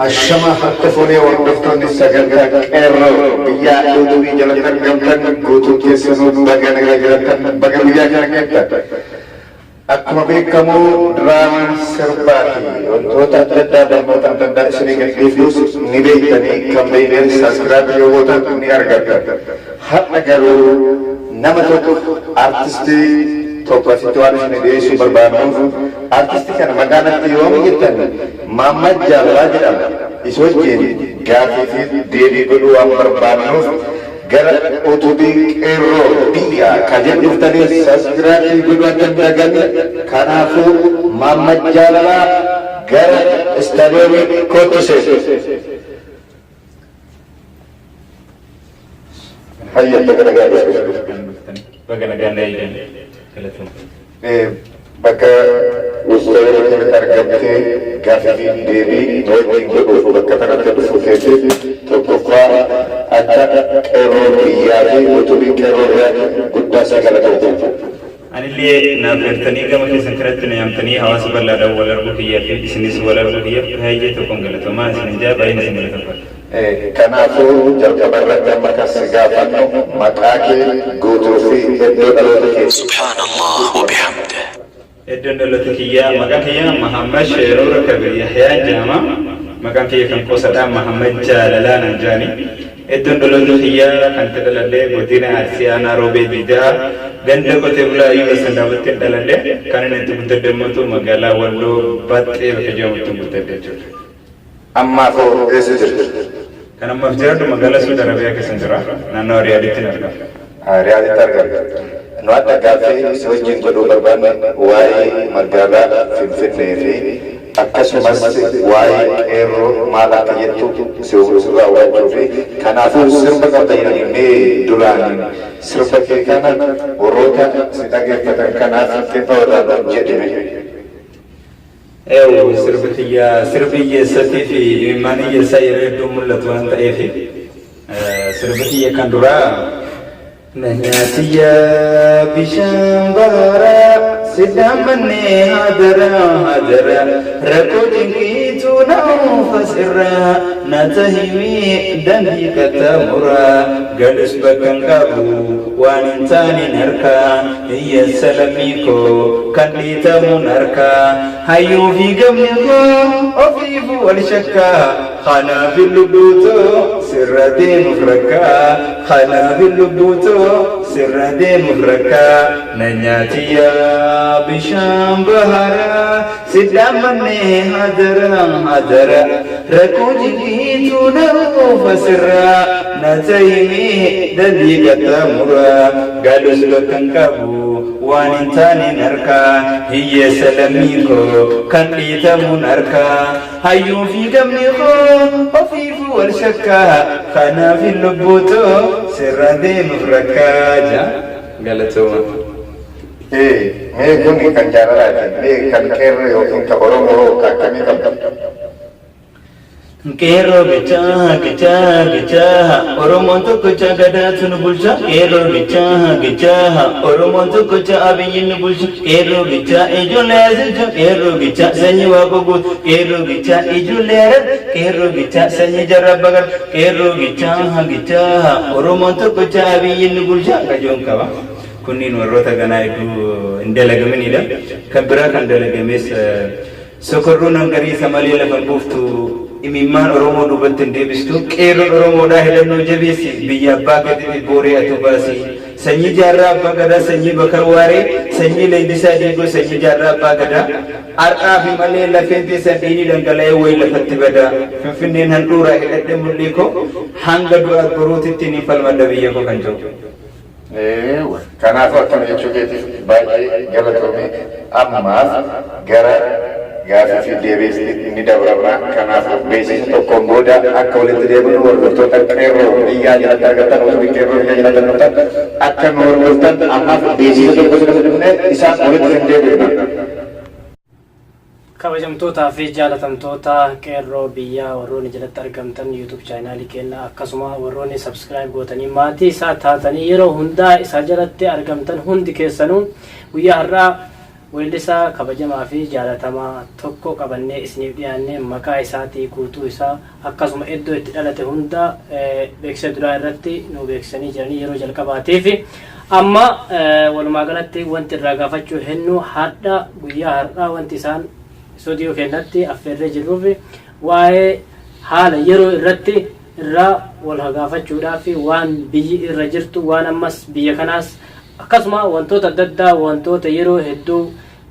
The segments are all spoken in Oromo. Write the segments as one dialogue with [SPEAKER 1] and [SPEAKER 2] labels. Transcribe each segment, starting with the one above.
[SPEAKER 1] Ashama harka fuunee hordoftoonni sagantaa qeerroo biyyaa yuutuubii jalatti argamtan guutuu keessanuu baga nagaa jiraattan baga guyyaa kana geettan. Akkuma beekamu diraamaan sirbaa fi wantoota adda addaa barnoota adda addaa isinii gadhiifnus ni beektanii kan beektan subscribe yoo gootan ni argattan. Har'a garuu nama tokko artistii tokko asitti waan isinii dhiyeessuu barbaadnuuf artistii kana maqaa natti yoomi jettan Maammad Jaalalaa jedhama. Isa wajjin gaaffii fi deebii godhuu waan barbaadnuuf gara utubii qeerroo biyyaa kan jedhu dhuftanii subscribe godhuu akka hin daganne. Kanaafuu Maammad Jaalalaa gara istaadiyoomii kottu seenu. Hayya baga nagaa dhufte.
[SPEAKER 2] Baga nagaan na eegdan. Galatooma.
[SPEAKER 1] Bakka istaadiyoomii kanatti argamtee gaaffii fi deebii nu wajjin godhuuf bakka kanatti dhufu keetiif tokkoffaa akka qeerroo biyyaa fi utubii qeerroo biyyaa guddaa si galateeffanna.
[SPEAKER 2] Anillee naaf eertanii gama keessan kanatti na yaamtanii hawaasa bal'aadhaan wal arguu kiyyaa fi isinis wal arguu kiyyaaf baay'ee tokkoon galatoomaa isinin jaa baay'een isin galateeffadha.
[SPEAKER 1] Kanaafuu jalqaba irratti amma kan si gaafannu maqaa kee guutuu fi iddoo dhaloota keetii.
[SPEAKER 3] سبحان الله وبحمده.
[SPEAKER 2] Iddoon dhaloota kiyyaa maqaan kiyyaa Mahammad Sheeroora Kabir Yahyaa jedhama. Maqaan kiyya kan qosadhaa Mahammad Jaalalaa naan jedhani. Iddoon dhaloota kiyyaa kan itti dhaladhe godina Arsii aanaa Roobee Diidaa ganda qotee bulaa Ayyuu Sandaabatti dhaladhe. Kan inni itti guddadhe immoo magaalaa Walloo Baxxee bakka jedhamutti guddadhe jechuudha.
[SPEAKER 1] Ammaaf hoo eessa jirta?
[SPEAKER 2] Kan ammaaf jiraadhu magaalaa Suudi Arabiyaa keessa jira. Naannoo Riyaaditti argama.
[SPEAKER 1] Riyaaditti argamta. Nu adda gaaffii si wajjin godhuu barbaanne waa'ee magaalaa Finfinnee fi akkasumas waa'ee qeerroo maal akka jettu si sirraa hubachuu fi kanaafuu sirba qabda jedhanii mee duraan sirba kee kana warroota si dhageeffatan kanaaf xiqqoo irraa jedhime.
[SPEAKER 2] Eewu sirbi kiyya sirbi hiyyeessatii fi imimmaan hiyyeessaa yeroo hedduu mul'atu waan ta'eef sirbi kiyya kan duraa na nyaatiyya bishaan baharaa siddaan mannee hadaraa hadaraa rakkoo cinqiitu na oofa sirraa na tahimii dandii qaxxaamuraa galus bakka hin qabu waan hin taaneen harkaa hiyyeessa lammii koo kan dhiitamuun harkaa hayyuu fi gamni koo ofiifu wal shakkaa kanaaf lubbuutoo sirra deemuuf rakkaa kanaaf lubbuutoo sirra deemuuf rakkaa na nyaatiyyaa bishaan baharaa siddaan mannee hadaraa hadaraa rakkoo cinqiitu na oofa sirraa na tahimee dandii qaxxaamuraa galus bakka hin qabu waan hin taaneen harkaa hiyyeessa lammii koo kan dhiitamuun harkaa hayyuu fi gamni koo ofiifu wal shakkaa kanaaf lubbuutoo sirra deemuuf rakkaa jaa galatooma.
[SPEAKER 1] Mee kun kan jaalalaati. Mee kan qeerroo yookiin kan Oromoo kan akkamii qabda?
[SPEAKER 2] Qeerroo gichaa gichaa gichaa Oromoon tokkocha gadaatu nu bulcha. Qeerroo gichaa gichaa Oromoon tokkocha Abiyyiin nu bulcha. Qeerroo gichaa ijoollee asicha qeerroo gichaa sanyii waaqoo guutu. Qeerroo gichaa ijoollee harar qeerroo gichaa sanyii jarra bagar. Qeerroo gichaa gichaa Oromoon tokkocha Abiyyiin nu bulcha. Qajoon qaba. Kunniin warroota ganaa hedduu hin dalagaminidha. Kan biraa kan dalagames sokorruun hangariisa malee lafa buuftu imimmaan Oromoo duubatti hin deebistu. Qeerroon Oromoodhaa hidhannoo jabeessi biyya abbaa keetiif booree atu baasi. Sanyii jaarraa abbaa gadaa sanyii Bakar Waaree sanyii Leenjisaa Diigoo sanyii jaarraa abbaa gadaa. Har'aa fi malee lafeen teessan dhiigni dhangala'ee wayi lafatti bada. Finfinneen handhuuraa hidhadhe mul'ii koo hanga du'a boruutitti ni falmadha biyya koo kan jiru.
[SPEAKER 1] Kanaafuu akkana jechuu keetiif baay'ee galatoomii ammaaf gara gaafii fi deebiitti ni dabarra. Kanaafuu beeksisa tokkoon booda akka walitti deebinu hordoftoota qeerroo biyyaa jalatti argattan utubii qeerroo biyyaa jalatti argattan akka nu hordoftan ammaaf beeksisa tokko isin dhufne isaan walitti hin deebifna.
[SPEAKER 4] Kabajamtootaa fi jaalatamtoota qeerroo biyyaa warroonni jalatti argamtan YouTube chaanaalii keenya akkasuma warroonni subscribe gootanii maatii isaa taatanii yeroo hundaa isaa jalatti argamtan hundi keessanuu guyyaa har'aa Weellisaa kabajamaa fi jaalatamaa tokko qabannee isiniif dhiyaanne. Maqaa isaatii, guutuu isaa, akkasuma iddoo itti dhalate hunda beeksisa duraa irratti nu beeksisanii jiranii yeroo jalqabaatiif. Amma walumaa galatti wanti irraa gaafachuu hennu har'a, guyyaa har'aa, wanti isaan istuudiyoo keenyatti affeerree jirruuf waa'ee haala yeroo irratti irraa wal gaafachuudhaaf, waan biyyi irra jirtu, waan ammas biyya kanaas, akkasuma wantoota adda addaa, wantoota yeroo hedduu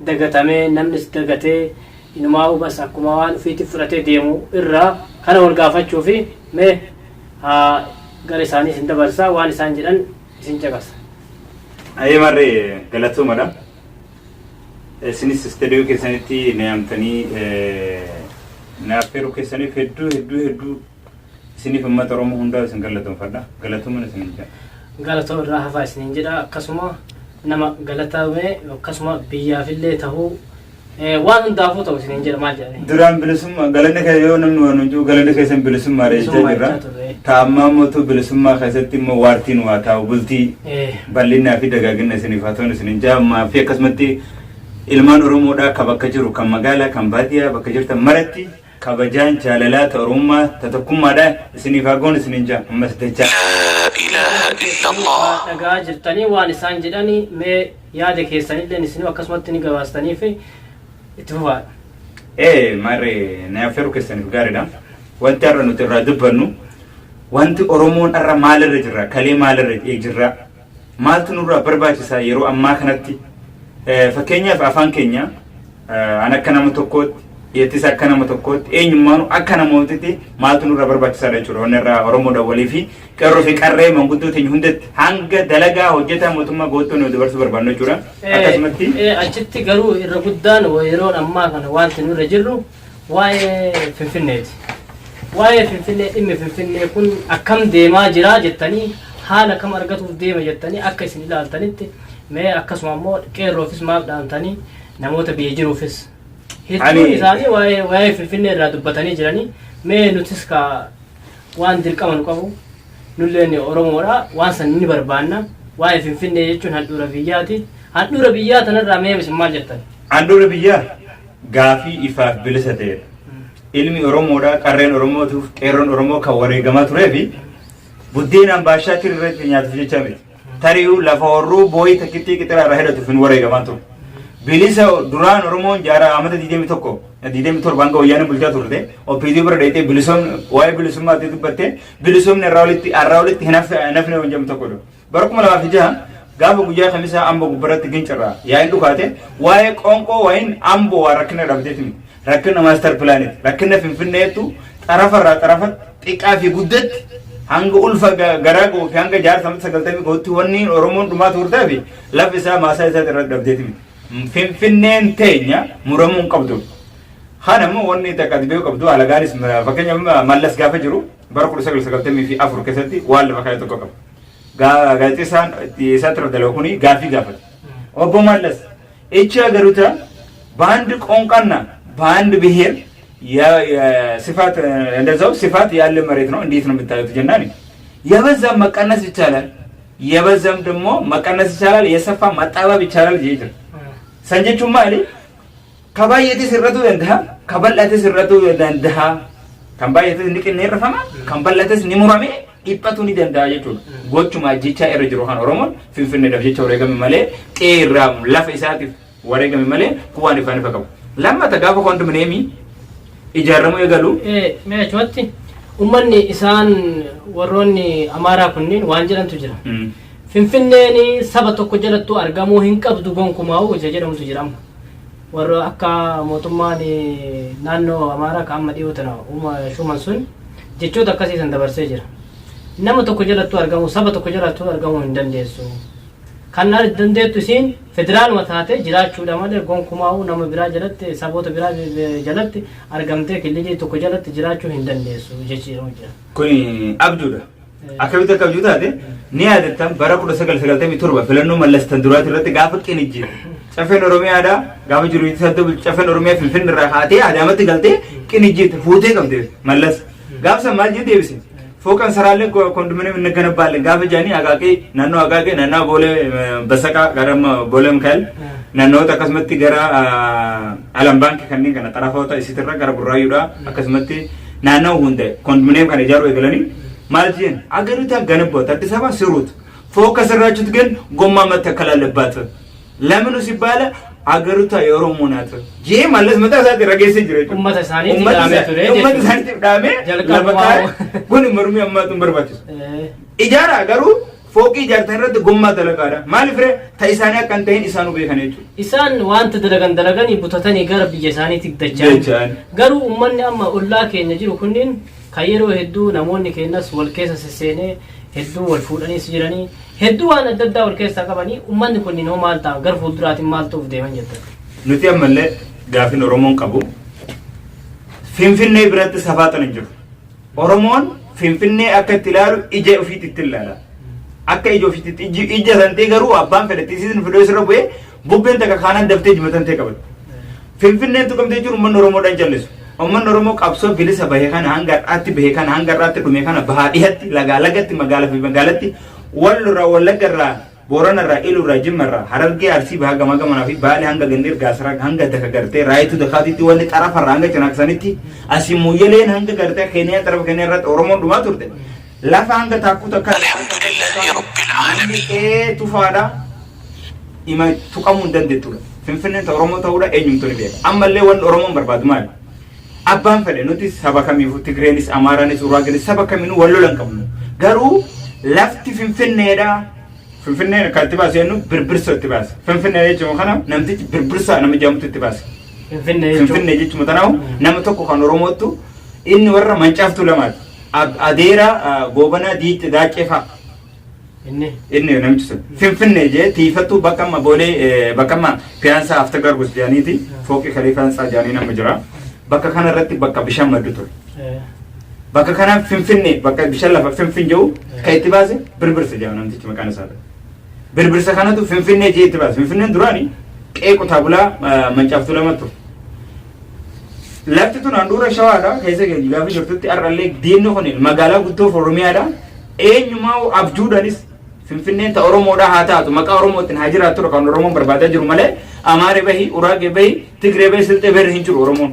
[SPEAKER 4] dagatamee namnis dagatee inumaa hubas akkuma waan ofiitti fudhatee deemu irraa kana wal gaafachuu fi mee haa gara isaanii isin dabarsaa, waan isaan jedhan isin caqasa.
[SPEAKER 2] Ayyee marree, galatuumadha. Isinis istuudiyoo keessanitti na yaamtanii na affeeruu keessaniif hedduu hedduu hedduu isiniif uummata Oromoo hundaa isin galatoomfadha. Galatuuman isin jedha.
[SPEAKER 4] Galatoo irraa hafaa isiniin jedha. Akkasuma nama galatame, akkasuma biyyaafillee tahuu, waan hundaafuu ta'u isiniin jedha. Maal jedhani?
[SPEAKER 2] Duraan bilisummaa galanni kee yoo namni waan hin jiru galanni keessan bilisummaa jechaa
[SPEAKER 4] Bilisummaa
[SPEAKER 2] jirra.
[SPEAKER 4] jechaa turre.
[SPEAKER 2] Taa'ammaa mootuu bilisummaa keessatti immoo waartiin waa taa'u bultii bal'inaa fi dagaagina isiniif haa ta'u isiniin jedha. Fi akkasumatti ilmaan Oromoodhaa ka bakka jiru, kan magaalaa, kan baadiyyaa, bakka jirtan maratti kabajaan jaalalaa ta Oromummaa ta tokkummaadhaa isiniif haa goon isiniin jedha ammas dachaa.
[SPEAKER 3] لا إله إلا الله.
[SPEAKER 4] Dhagaa jirtanii waan isaan jedhani mee yaada keessanillee isinuu akkasumatti ni gabaastanii fi itti fufaadha.
[SPEAKER 2] Ee marree, na affeeruu keessaniif gaariidha. Wanti har'a nuti irraa dubbannu, wanti Oromoon har'a maalirra jirra, kalee maalirra jirra, maaltu nurraa barbaachisaa yeroo ammaa kanatti. Fakkeenyaaf afaan keenya an akka nama tokkootti, dhiyeettis akka nama tokkootti, eenyummaanu akka namootitti maaltu nurraa barbaachisaadha jechuudha. Wanni irraa Oromoodha walii fi qeerroo fi qarree manguddoo teenya hundatti hanga dalagaa hojjetaa mootummaa gootuu nu dabarsuu barbaannu jechuudha. Akkasumatti
[SPEAKER 4] Achitti garuu irra guddaan yeroon ammaa kana wanti nurra jirru waa'ee Finfinneeti. Waa'ee Finfinnee, dhimmi Finfinnee kun akkam deemaa jira jettanii, haala kam argatuuf deema jettanii akka isin ilaaltanitti mee, akkasuma immoo qeerroofis maal dhaamtanii, namoota biyya jiruufis? Hedduun isaanii waa'ee Finfinnee irraa dubbatanii jiranii. Mee nutis ka waan dirqama nu qabu, nulleen Oromoodha, waan san ni barbaanna. Waa'ee Finfinnee jechuun handhuura biyyaati. Handhuura biyyaa tanarraa mee isin maal jettan?
[SPEAKER 2] Handhuura biyyaa gaafii ifaaf bilisa ta'edha. Ilmi Oromoodhaa, qarreen Oromootuuf qeerroon Oromoo kan wareegamaa turee fi buddeenaan baashaa irratti nyaatuuf jecha miti. Tari'uu lafa horruu booyii takkittii qixira irraa hidhatuuf hin wareegamaa ture. Bilisa duraan Oromoon jaara amata 21 27 hanga wayyaaneen bulchaa turte OPD bira dheetee bilisoomni waa'ee bilisummaatti dubbatte, bilisoomni irraa olitti hin hafne waan jedhamu tokkodha. Bara 2006 gaafa guyyaa kamisaa Amboo gubbaratti gincarraa yaa'iin dhukaate, waa'ee qoonqoo waa'in Amboo waa rakkina dhabdeeti miti. Rakkina master planiiti. Rakkina Finfinneetu xarafarraa xarafatti xiqqaa fi guddatti hanga ulfa garaa ga'uu fi hanga jaarsa 90 ga'utti wanni Oromoon dhumaa turtee fi lafi isaa maasaa isaa irratti dhabdeeti miti. Finfinneen teenya muramuu hin qabdu. Kana immoo wanni takka ati beekuu qabdu, alagaanis fakkeenyaaf Mallas gaafa jiru bara 1994 keessatti waan lafa kaa'e tokko qaba. Gaazexeessaan isaa tura dalagu kuni gaafii gaafate. "Obbo Mallas, ይቺ ሀገሪቷ በአንድ ቋንቋና በአንድ ብሔር ስፋት እንደዛው ስፋት ያለ መሬት ነው፣ እንዴት ነው የምታዩት?" ጀናኒ የበዛም መቀነስ ይቻላል፣ የበዛም ደግሞ መቀነስ ይቻላል፣ የሰፋ ማጣበብ ይቻላል jedhe. San jechuun maali? Ka baay'ates irratuu danda'a, ka bal'ates irratuu danda'a. Kan baay'ates ni qinneerrafama, kan bal'ates ni murame dhiphatu ni danda'a jechuudha. Gochuma ajjechaa irra jiru kan Oromoon Finfinneedhaaf jecha wareegame malee, qe'ee irraa lafa isaatiif wareegame malee, kun waan ifaan ifa qabu. Lammata gaafa kondominiyeemii ijaaramuu eegalu.
[SPEAKER 4] Mee achumatti uummanni isaan warroonni Amaaraa kunniin waan jedhantu jira. Finfinneen saba tokko jalattuu argamuu hin qabdu gonkumaa'u isa jedhamutu jira amma. Warra akka mootummaan naannoo Amaaraa kan amma dhiyoo tana shuuman sun jechoota akkasii san dabarsee jira. Nama tokko jalattuu argamuu, saba tokko jalattuu argamuu hin dandeessu. Kan dandeettu isiin federaaluma taatee jiraachuudha malee gonkumaa'uu nama biraa jalatti, saboota biraa jalatti argamtee kililii tokko jalatti jiraachuu hin dandeessu jechiidhamu jira.
[SPEAKER 2] Kuni abjuudha. Akkamitti akka abjuu taate ni yaadattan. Bara 1997 filannoo Mallas tan duraati irratti gaafa qinijji Caffeen Oromiyaadha gaafa jiru sadda Caffeen Oromiyaa Finfinne irraa kaatee Adaamatti galtee qinijjiitti fuutee qabde Mallas. Gaafa san maal jedhee deebise? "ፎቅ እንሰራለን፣ ኮንዶሚኒየም እንገነባለን" gaafa jedhanii Aqaaqii, naannoo Aqaaqii, naannoo Boolee Basaqaa gara Boolee Mikaa'el Naannoota akkasumatti gara Alam Baankii kanneen kana xarafoota isitirra gara Burraayyuudha akkasumatti naannoo hunda kondominiyeem kana ijaaruu eegalanii maal jeen አገሪቷ ገነቧት አዲስ አበባ ስሩት ፎቅ ከሰራችሁት ግን ጎማ መተከል አለባት ለምኑ ሲባል አገሪቷ የኦሮሞ ናት jee Mallas mataa isaatti rageessee jira jechuudha.
[SPEAKER 4] Uummata isaaniitti
[SPEAKER 2] Uummata
[SPEAKER 4] dhaamee ture
[SPEAKER 2] uummata
[SPEAKER 4] jechuudha.
[SPEAKER 2] isaaniitiif dhaamee
[SPEAKER 4] Jalqaba
[SPEAKER 2] lafa kaa'e kun mormii ammaatu hin barbaachisu. Ijaara garuu fooqii ijaartan irratti gommaa dalagaadha. Maaliif ree ta isaanii akka hin ta'in isaanuu beekan jechuudha.
[SPEAKER 4] Isaan wanta dalagan dalaganii butatanii gara biyya isaaniitti dachaan.
[SPEAKER 2] Dachaan.
[SPEAKER 4] Garuu uummanni amma ollaa keenya jiru kunniin kan yeroo hedduu namoonni keenyas wal keessa sesseenee hedduu wal fuudhaniis jiranii hedduu waan adda addaa wal keessaa qabanii uummanni kunniin hoo maal ta'an gara fuulduraatiin maal ta'uuf deeman jettan?
[SPEAKER 2] Nuti ammallee gaafin Oromoon qabu Finfinnee biratti safaatan hin jiru. Oromoon Finfinnee akka itti ilaalu ija ofiitti itti ilaala. Akka ija ofiitti ija santee garuu abbaan fedhe tisiisin fidoo isirra bu'ee bubbeen takka kaanaan daftee jimatantee qabatti. Finfinneen tuqamtee jiru uummanni Oromoodhaan jallisu. Uummanni Oromoo qabsoo bilisa bahe kana hanga har'aatti bahe kana hanga har'aatti dhume kana bahaa dhihatti lagaa lagatti magaalaa fi magaalatti Wallorraa Wallaggarraa Booranarraa Iluurraa Jimmarraa Harargee Arsii bahaa gamaa gamanaa fi Baalee hanga Gandeer Gaasaraa hanga daka gartee Raayituu Dakaatitti wanni xarafarraa hanga Cinaaksanitti asii Mooyyaleen hanga gartee Keeniyaa xarafa Keeniyaa irratti Oromoon dhumaa turte. Lafa hanga taakkuu takka
[SPEAKER 3] الحمد لله رب العالمين.
[SPEAKER 2] Ee tufaadha ima tuqamuu hin dandeettudha. Finfinneen ta Oromoo ta'uudha eenyumtu ni beeka. Ammallee wanni Oromoon barbaadu maali? Abbaan fedhe nuti saba kamiifuu Tigreenis, Amaaraanis, Uraagenis saba kamiinuu wal lola hin qabnu. Garuu lafti Finfinneedha. Finfinneen kan itti baase jennu Birbirsa itti baase. Finfinnee jechuun kana namtichi Birbirsa nama jedhamutu itti baase.
[SPEAKER 4] Finfinnee jechuun.
[SPEAKER 2] Finfinnee jechuun tanaahu nama tokko kan Oromootu inni warra mancaaftuu lamaati. Adeera Goobanaa Diitte Daaccee fa'a.
[SPEAKER 4] Inni.
[SPEAKER 2] Inni namichi sun Finfinnee jee tiifattuu bakka amma boolee bakka amma Piyaansaa Hafta Gargus jedhaniiti fooqii Khaliifaa Hintsaa jedhanii nama jira. Bakka kana irratti bakka bishaan maddu ture. Bakka kana Finfinnee bakka bishaan lafa Finfin jedhu kan itti baase Birbirsa jedhama namtichi maqaan isaa. Birbirsa kanatu Finfinnee jee itti baase. Finfinneen duraani qe'ee qotaa bulaa mancaaftuu lama ture. Lafti tun handhuura Shawaadha keessa gaafa jirtutti har'allee diinni kun magaalaa guddoo Oromiyaadha. Eenyumaa abjuudhaanis Finfinneen ta Oromoodhaa haa taatu maqaa Oromootiin haa jiraattu kan Oromoon barbaadaa jiru malee Amaaree bahi, Uraagee bahi, Tigree bahi, Silxee bahi hin jiru Oromoon.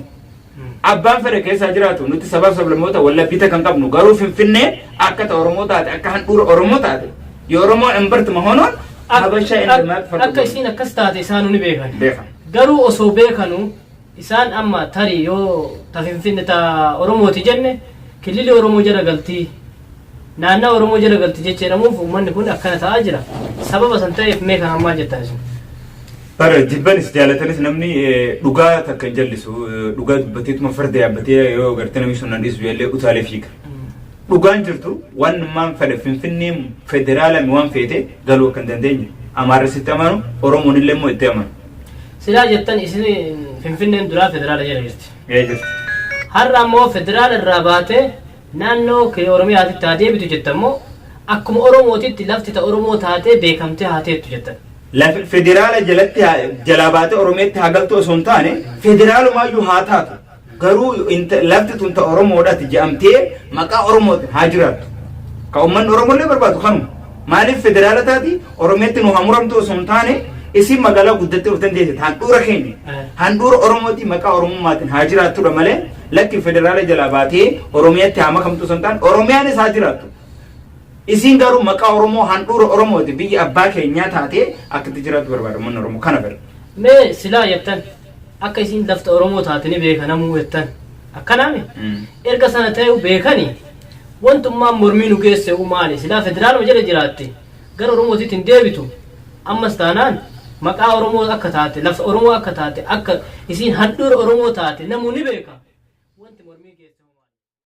[SPEAKER 2] Abbaan fedhe keessa jiraatu nuti sabaaf sablammoota wallabbiita kan qabnu garuu Finfinnee akka ta Oromoo taate akka handhuura Oromoo taate የኦሮሞ እምብርት መሆኑን ሀበሻ እንደማያቅ
[SPEAKER 4] Akka isiin akkas taate isaanuu ni beekan.
[SPEAKER 2] Beekan.
[SPEAKER 4] Garuu osoo beekanu isaan amma tarii yoo ta Finfinne ta Oromooti jenne kilili Oromoo jala galtii naannaa Oromoo jala galti jecha jedhamuuf uummanni kun akkana ta'aa jira. Sababa san ta'eef mee kanaan maal jettan isin?
[SPEAKER 2] Bara jibbanis jaalatanis namni dhugaa takka hin jallisu dhugaa dubbateetuma farda yaabbatee yoo gartee namni sun nan dhiisu illee utaalee fiiga. Dhugaan jirtu waan maan fedhe Finfinnee federaalami waan feete galuu akka hin dandeenye Amaarri sitti amanu Oromoon illee immoo itti amanu.
[SPEAKER 4] Silaa jettan isin Finfinneen duraa federaala jala jirti.
[SPEAKER 2] Ee jirti.
[SPEAKER 4] Har'a ammoo federaala irraa baatee naannoo Oromiyaatitti haa deebitu jettan immoo akkuma Oromootitti lafti ta Oromoo taatee beekamtee haa teettu jettan.
[SPEAKER 2] Lafi federaala jalatti jalaa baatee Oromiyaatti haa galtu osoo hin taane federaalumaayyuu haa taatu. Garuu lafti tun ta Oromoodhaati jedhamtee maqaa Oromootiin haa jiraattu. Ka uummanni Oromollee barbaadu kanuma. Maaliif federaala taati Oromiyaatti nu haa muramtu osoo hin taane isin magaalaa guddattee of dandeesse handhuura keenya. Handhuura Oromooti maqaa Oromummaatiin haa jiraattudha malee lakki federaala jalaa baatee Oromiyaatti haa makamtu osoo hin taane Oromiyaanis haa jiraattu. Isin garuu maqaa Oromoo handhuura Oromooti biyya abbaa keenyaa taatee akka itti jiraattu barbaada uummanni Oromoo kana fedha.
[SPEAKER 4] Mee silaa jettan akka isin lafta Oromoo taate ni beekanamuu jettan akkanaami erga sana ta'uu beekani wantummaan mormii nu geesse maali silaa federaaluma jala jiraatti gara Oromootitti hin deebitu ammas taanaan maqaa Oromoo akka taate lafta Oromoo akka taate akka isin handhuura Oromoo taate namuu ni beeka. Wanti mormii